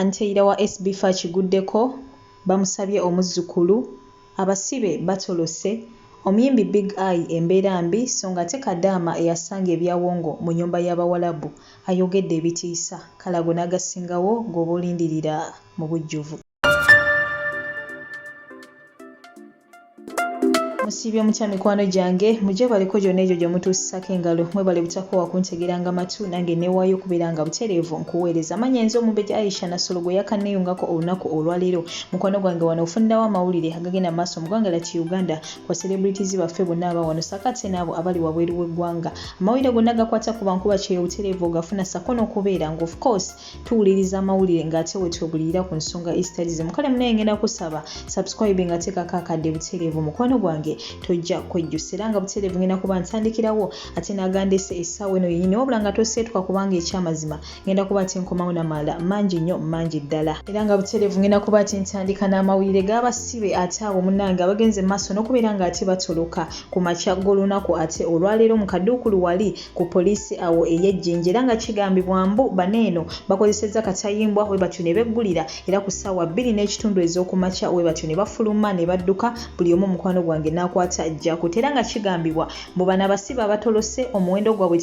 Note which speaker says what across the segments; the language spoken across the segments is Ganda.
Speaker 1: Anteira wa SB akiguddeko, bamusabye omuzzukulu, abasibe batolose, omuyimbi Big Eye embeera mbi so ng'ate Kadaama eyasanga ebyawongo mu nnyumba y'Abawalabu ayogedde ebitiisa. Kale ago n'agasingawo g'oba olindirira mu bujjuvu. Musiibye mutya mikwano gyange, mugyebaleko gyonna egyo gye mutuusisako engalo. Mwebale butakoowa kuntegeranga matu nange neewaayo okubeera nga butereevu nkuweereza. Amannya nze Omumbejja Aisha Nassolo gwe yakanneeyungako olunaku olwaleero. Mukwano gwange wano ofunirawo amawulire agagenda mu maaso mu ggwanga lyattu Uganda ku ba celebrities baffe bonna aba wano ssaako ate n'abo abali wabweru w'eggwanga. Amawulire gonna agakwata ku bankuba kyeyo butereevu ogafuna ssaako n'okubeera nga of course Tuwuliriza amawulire nga ate wetwebulirira ku nsonga ezitali zimu. Kale munaye ngenda kusaba subscribe nga teekako akadde butereevu mukwano gwange tojja kwejjusa era nga butereevu ngenda kuba ntandikirawo ate n'agandese essaawa eno yennyini wabula nga toseetuka kubanga ekyamazima ngenda kuba ate nkomawo n'amalala mangi nnyo mangi ddala. Era nga butereevu ngenda kuba ate ntandika n'amawulire g'abasibe ate abo munnange abagenze mu maaso n'okubeera nga ate batoloka ku makya g'olunaku ate olwaleero mu kaduukulu wali ku poliisi awo ey'e Jinja era nga kigambibwa mbu bano eno bakozesezza katayimbwa bwe batyo ne beggulira era ku ssaawa 2:30 ez'oku makya bwe batyo ne bafuluma ne badduka buli omu mukwano gwange n'akwata gy'akutte era nga kigambibwa mbu bano abasibe abatolose omuwendo gwabwe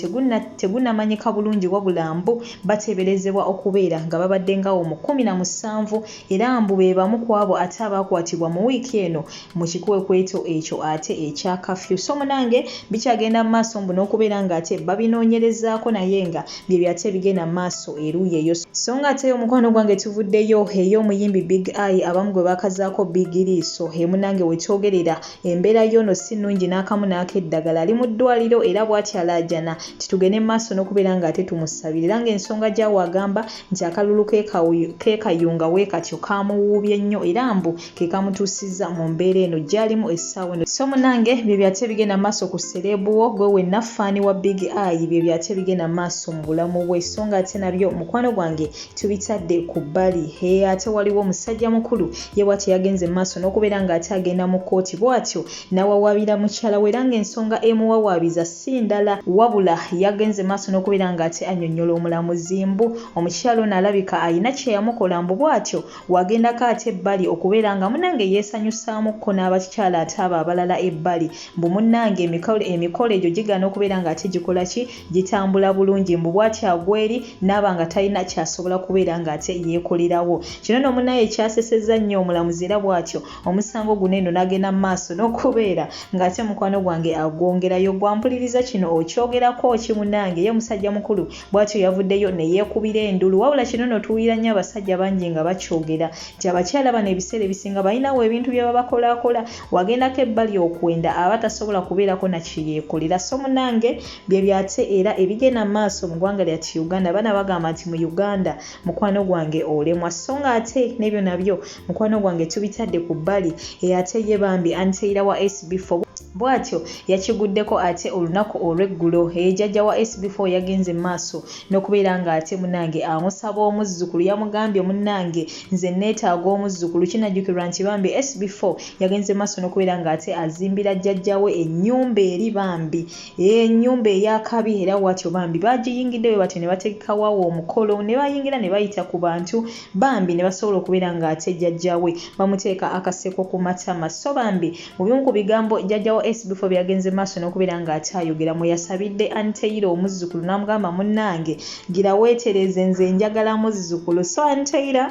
Speaker 1: tegunnamanyika bulungi wabula mbu bateeberezebwa okubeera nga babadde ng'awo mu 17 era mbu be bamu ku abo ate abaakwatibwa mu wiiki eno mu kikwekweto ekyo ate ekya kafyu. So munange bikyagenda mu maaso mbu n'okubeera nga ate babinoonyerezaako naye nga byebyo ate ebigenda mu maaso eruuyi eyo. So nga ate omukwano gwange tuvuddeyo ey'omuyimbi Big Eye abamu gwe baakazaako Big Liiso he munange wetwogerera embeera y'ono si nnungi n'akamu n'akeddagala ali mu ddwaliro era bw'atyo alaajana nti tugende mu maaso n'okubeera nga ate tumusabira era ng'ensonga gy'awa agamba nti akalulu k'e Kayunga weekatyo kaamuwuubye nnyo era mbu ke kamutuusizza mu mbeera eno gy'alimu essaawa eno. So munange byebyo ate ebigenda mu maaso ku celeb wo gwe wenna ffaani wa Big Eye byebyo ate ebigenda mu maaso mu bulamu bwe so nga ate nabyo mukwano gwange tubitadde ku bbali. Hee ate waliwo musajja mukulu ye bwatyo yagenze mu maaso n'okubeera nga ate agenda mu kkooti bwatyo n'awawaabira mukyala we era ng'ensonga emuwawaabiza si ndala wabula yagenze mu maaso n'okubeera nga ate annyonnyola omulamuzi mbu omukyala ono alabika alina kye yamukola mbu bwatyo Wagendako ate ebbali okubeera nga munange yeesanyusaamukko n'abakyala ate abo abalala ebbali mbu munnange emikolo emikolo egyo gigaana okubeera nga ate gikola ki gitambula bulungi mbu bwatyo agwa eri n'aba nga talina ky'asobola kubeera nga ate yeekolerawo. Kino nno munnaye kyasesezza nnyo omulamuzi era bwatyo omusango guno eno n'agenda mu maaso n'okubeera ng'ate mukwano gwange agwongerayo. Gwe ampuliriza kino okyogerako ki munnange? Ye musajja mukulu Bwatyo yavuddeyo ne yeekubira enduulu. Wabula kino nno tuwulira nnyo abasajja bangi nga bakyogera nti abakyala bano ebiseera ebisinga balinawo ebintu bye babakolaakola, wagendako ebbali okwenda aba tasobola kubeerako na kye yeekolera. So munnange byebyo ate era ebigenda mu maaso mu ggwanga lyattu Uganda. Abaana bagamba nti mu Uganda mukwano gwange olemwa so nga ate n'ebyo nabyo mukwano gwange tubitadde ku bbali. Ate ye bambi Anteira wa SB4 Bwatyo yakiguddeko ate olunaku olw'eggulo jjajja wa SB4 yagenze mu maaso n'okubeera ng'ate munnange amusaba omuzzukulu. Yamugambye munnange nze nneetaaga omuzzukulu. Kinajjukirwa nti bambi SB4 yagenze mu maaso n'okubeera ng'ate azimbira jjajja we ennyumba eri bambi ennyumba ey'akabi era bwatyo bambi baagiyingidde bwe batyo ne bategekawo awo omukolo ne bayingira ne bayita ku bantu bambi ne basobola okubeera ng'ate jjajja we bamuteeka akaseko ku matama. So bambi Mu bimu ku bigambo jjajja wa SB4 bye yagenze mu maaso n'okubeera ng'akyayogera mwe yasabidde Anteira omuzzukulu n'amugamba munnange gira weetereeze nze njagala muzzukulu. So Anteira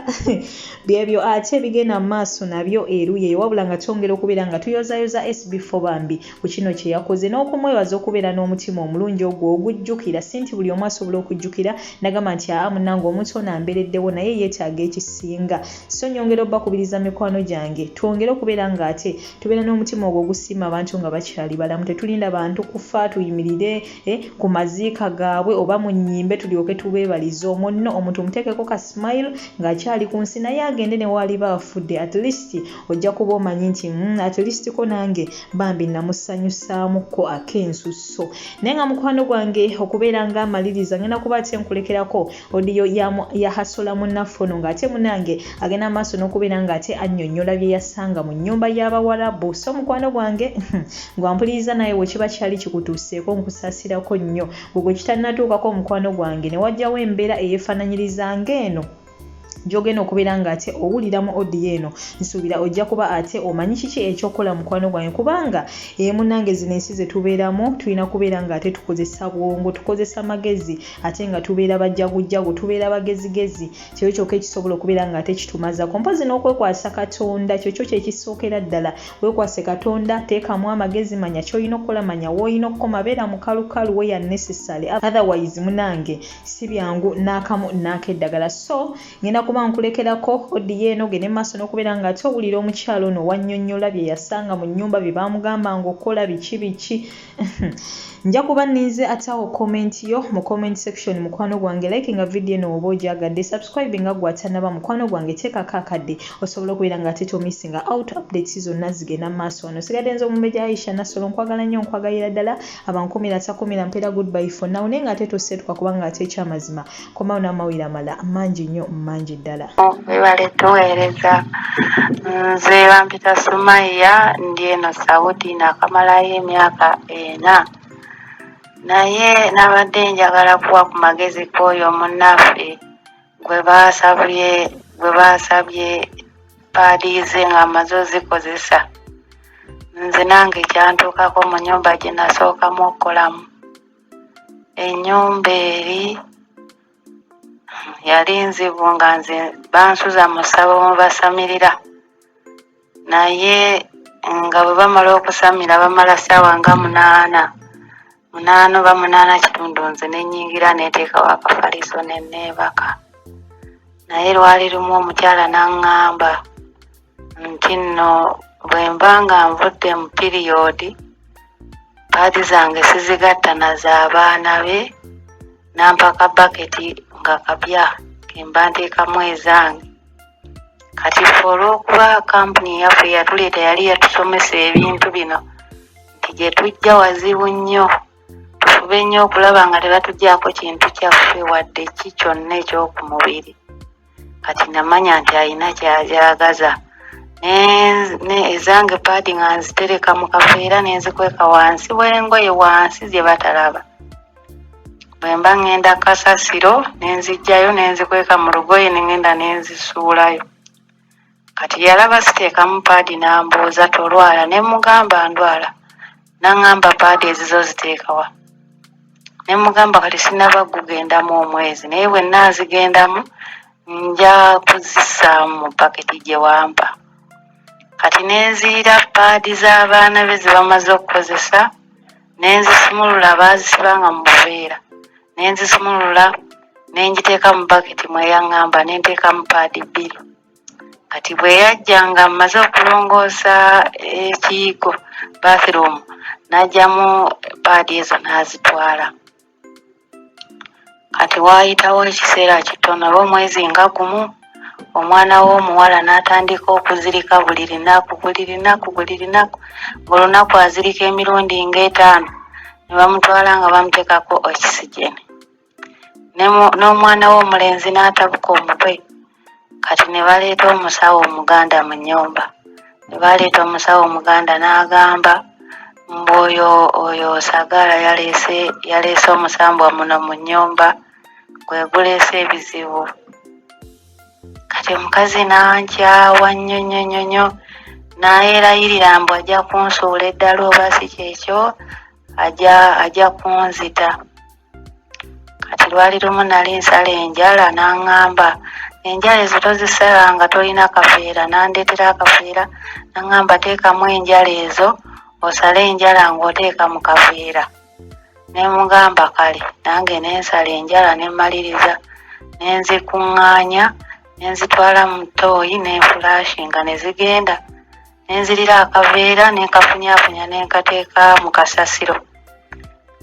Speaker 1: byebyo ate ebigenda mu maaso nabyo eruuyi eyo wabula nga twongera okubeera nga tuyozaayoza SB4 bambi ku kino kye yakoze n'okumwebaza okubeera n'omutima omulungi ogwo ogujjukira si nti buli omu asobola okujjukira nagamba nti aa munnange omuntu ono ambeereddewo naye yeetaaga ekisinga. So nyongera obakubiriza mikwano gyange twongere okubeera nga ate tubeera n'omutima ogwo ogusiima abantu nga bakyali balamu tetulinda bantu kufa tuyimirire eh, ku maziika gaabwe oba mu nnyimbe tulyoke tubeebalize omwo nno omuntu omuteekeko ka smile ng'akyali ku nsi naye agende ne waaliba afudde at least ojja kuba omanyi nti mm, at least ko nange bambi namusanyusaamuko ak'ensusso naye nga mukwano gwange okubeera nga amaliriza ngenda kuba ate nkulekerako Audio ya, ya Hasola munnaffe ono ng'ate munange agenda maaso n'okubeera ng'ate annyonnyola bye yasanga mu nnyumba y'Abawarabu. So mukwano gwange gwampuliriza naye bwe kiba kyali kikutuuseeko nkusaasirako nnyo. Gwe gwe kitannatuukako mukwano gwange ne wajjawo embeera eyeefaananyiriza ng'eno. Gy'ogenda okubeera ng'ate owulira mu audio eno, nsuubira ojja kuba ate omanyi kiki eky'okukola mukwano gwange, kubanga munnange zino ensi ze tubeeramu tulina kubeera ng'ate tukozesa bwongo, tukozesa magezi, ate nga tubeera bajjagujjagu, tubeera bagezigezi. Kyekyo kyokka ekisobola okubeera ng'ate kitumazaako, mpozzi n'okwekwasa Katonda. Kyekyo kye kisookera ddala. Weekwase Katonda, teekamu amagezi, manya ky'olina okukola, manya w'olina okukoma, beera mukalukalu where necessary, otherwise munange si byangu n'akamu n'akeddagala. So ngenda kuba nkulekerako audio eno, gende mu maaso n'okubeera ng'ate owulira omukyala ono wannyonnyola bye yasanga mu nnyumba, bye baamugambanga okukola, biki biki. Nja kuba nninze ate awo comment yo mu comment section mukwano gwange. Likinga video eno oba ogyagadde, subscribe nga gwe atannaba mukwano gwange, teekako akadde osobola okubeera ng'ate tomissinga out updates zonna zigenda mu maaso wano. Sigadde nze Omumbejja Aisha Nassolo, nkwagala nnyo, nkwagalira ddala. Abankumira atakumira mpeera, goodbye for now, naye ng'ate toseetuka kubanga ate ekyamazima komawo n'amawulire amalala mangi nnyo, mangi ddala.
Speaker 2: Webale tuweereza. Nze bampita Sumaiya, ndi eno Saudi, nakamalayo emyaka 4, naye nabadde njagala kuwa ku magezi kw'oyo munnaffe gwe baasabye paadi ze ng'amaze ozikozesa. Nze nange kyantuukako mu nnyumba gye nasookamu okukolamu. Ennyumba eri yali nzibu, nga nze bansuza mu ssabo mwe basamirira, naye nga bwe bamala okusamira bamala ssaawa nga 8, 8 oba 8:15, nze ne nnyingira neeteekawo akafaliso ne neebaka. Naye lwali lumu omukyala n'aŋŋamba nti nno bwe mba nga nvudde mu period, paadi zange sizigatta na z'abaana be, nampa kabaketi nga kapya kemba nteekamu ezange. Kati ffe olw'okuba kampuni eyaffe eyatuleeta yali yatusomesa ebintu bino nti gye tujja wazibu nnyo, tufube nnyo okulaba nga tebatuggyako kintu kyaffe wadde ki kyonna eky'oku mubiri. Kati namanya nti alina ky'agyagaza. Ezange paadi nga nzitereka mu kaveera ne nzikweka wansi w'engoye, wansi gye batalaba. Bwe mba ŋŋenda kasasiro ne nziggyayo ne nzikweka mu lugoye ne ŋŋenda ne nzisuulayo. Kati yalaba siteekamu paadi n'ambuuza, "Tolwala?" Ne mugamba, "Ndwala." N'aŋŋamba, "Paadi ezizo ziteeka wa?" Ne mugamba, "Kati sinnaba gugendamu omwezi, naye bwe nnaazigendamu nja kuzissaamu mu paketi gye wampa." Kati ne nziira paadi z'abaana be ze bamaze okukozesa ne nzisumulula, baazisibanga mu buveera, ne nzisumulula ne ngiteeka mu baketi mwe yaŋŋamba, ne nteekamu paadi bbiri. Kati bwe yajja nga mmaze okulongoosa ekiyigo, bathroom, n'aggyamu paadi ezo n'azitwala. Kati waayitawo ekiseera kitono oba omwezi nga gumu, omwana we omuwala n'atandika okuzirika buli lunaku, buli lunaku, buli lunaku, ng'olunaku azirika emirundi ng'etaano, ne bamutwala nga bamuteekako oxygen. N'omwana we omulenzi n'atabuka omutwe. Kati ne baleeta omusawo omuganda mu nnyumba. Ne baleeta omusawo omuganda n'agamba mbu oyo Sagala yaleese omusambwa muno mu nnyumba, gwe guleese ebizibu. Kati omukazi n'ankyawa nnyo nnyo nnyo nnyo, n'ayerayirira mbu ajja kunsuula eddalu oba si kyekyo ajja kunzita. Kati lwali lumu nali nsala enjala, n'aŋŋamba, "Enjala ezo tozisala nga tolina kaveera." N'andeetera akaveera, n'aŋŋamba, "Teekamu enjala ezo, osale enjala ng'oteeka mu kaveera." Ne mugamba, "Kale." Nange ne nsala enjala ne mmaliriza, ne nzikuŋŋaanya ne nzitwala mu ttooyi ne nfulashinga ne zigenda, ne nzirira akaveera ne nkafunyaafunya ne nkateeka mu kasasiro.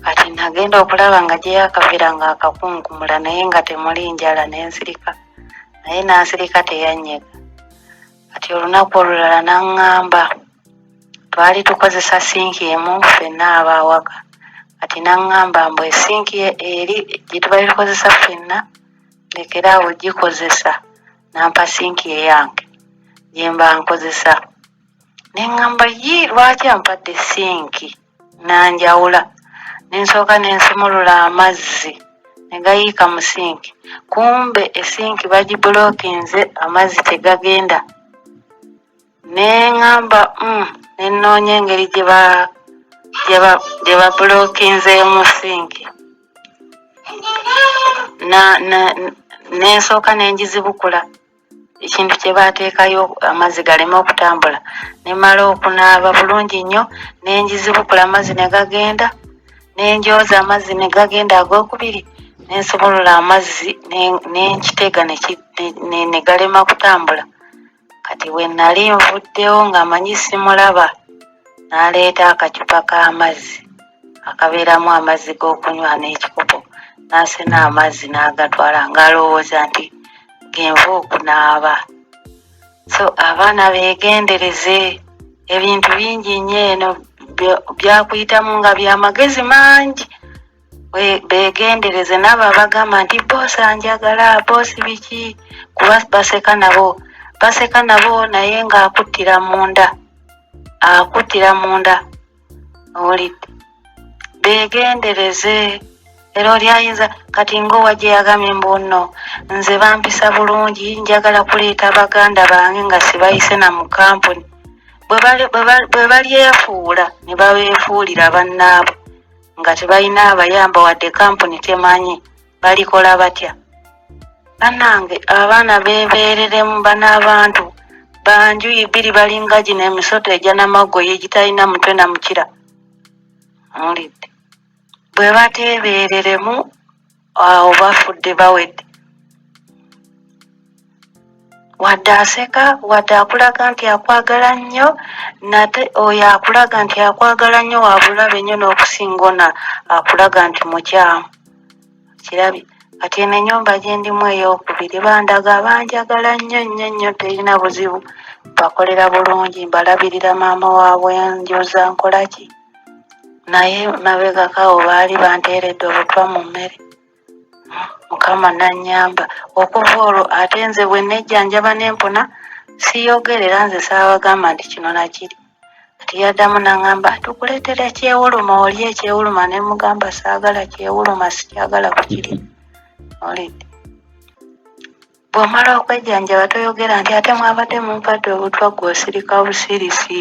Speaker 2: Kati nagenda okulaba nga gyeyo akaveera ng'akakunkumula, naye nga temuli njala, ne nsirika, naye n'asirika, teyannyega. Kati olunaku olulala n'aŋŋamba, twali tukozesa sinki emu ffenna abaawaka, kati n'aŋŋamba mbu esinki eri gye tubadde tukozesa ffenna ndekere awo gikozesa, n'ampa sinki eyange gye mba nkozesa. Ne ŋŋamba, "Yi, lwaki ampadde sinki?" N'anjawula, ne nsooka ne nsumulula amazzi. Ne gayiika mu sinki, kumbe esinki bagibulookinze, amazzi tegagenda. Ne ŋŋamba, ne nnoonya engeri gye ba gye babulookinzeemu sinki, ne nsooka ne ngizibukula ekintu kye baateekayo amazzi galeme okutambula. Ne mmala okunaaba bulungi nnyo, ne ngizibukula, amazzi ne gagenda, ne njoza amazzi ne gagenda ag'okubiri, ne nsumulula amazzi ne nkitega ne galema kutambula. Kati bwe nali nvuddewo nga manyi simulaba, n'aleeta akacupa k'amazzi akabeeramu amazzi g'okunywa n'ekikopo, n'asena amazzi n'agatwala ng'alowooza nti genva okunaaba. So abaana beegendereze, ebintu bingi nnyo eno byakuyitamu nga byamagezi mangi. Beegendereze n'abo abagamba nti boosi anjagala, boosi biki, kuba baseka nabo, baseka nabo, naye ng'akuttira munda, akuttira munda, owulidde? Beegendereze. Era oli ayinza kati ng'owa gye yagambye mbu nno nze bampisa bulungi, njagala kuleeta baganda bange nga sibayise na mu kampuni. Bwe balyefuula ne babeefuulira bannaabwe nga tebalina abayamba wadde kampuni temanyi, balikola batya? Bannange, abaana beebeereremu. Bano abantu banjuyi bbiri, balinga gino emisota egya namagoye egitalina mutwe na mukira, owulidde? Bwe bateebeereremu awo bafudde, bawedde. Wadde aseka, wadde akulaga nti akwagala nnyo, nate oyo akulaga nti akwagala nnyo wa bulabe nnyo n'okusinga ono akulaga nti mukyamu. Kirabye kati eno ennyumba gye ndimu ey'okubiri, bandaga banjagala nnyo nnyo nnyo, terina buzibu, mbakolera bulungi, mbalabirira, maama waabwe njoza, nkola ki, naye mabegako awo baali banteeredde obutwa mu mmere, Mukama n'annyamba. Okuva olwo ate nze bwe nejjanjaba ne mpona, siyogerera, nze saabagamba nti kino na kiri. Kati yaddamu n'aŋŋamba, tukuleetera kyewuluma olye ekyewuluma, ne mugamba saagala kyewuluma, sikyagala kukirya. Owulidde? Bw'omala okwejjanjaba toyogera nti ate mwabadde mumpadde obutwa, ggwe osirika busirisi.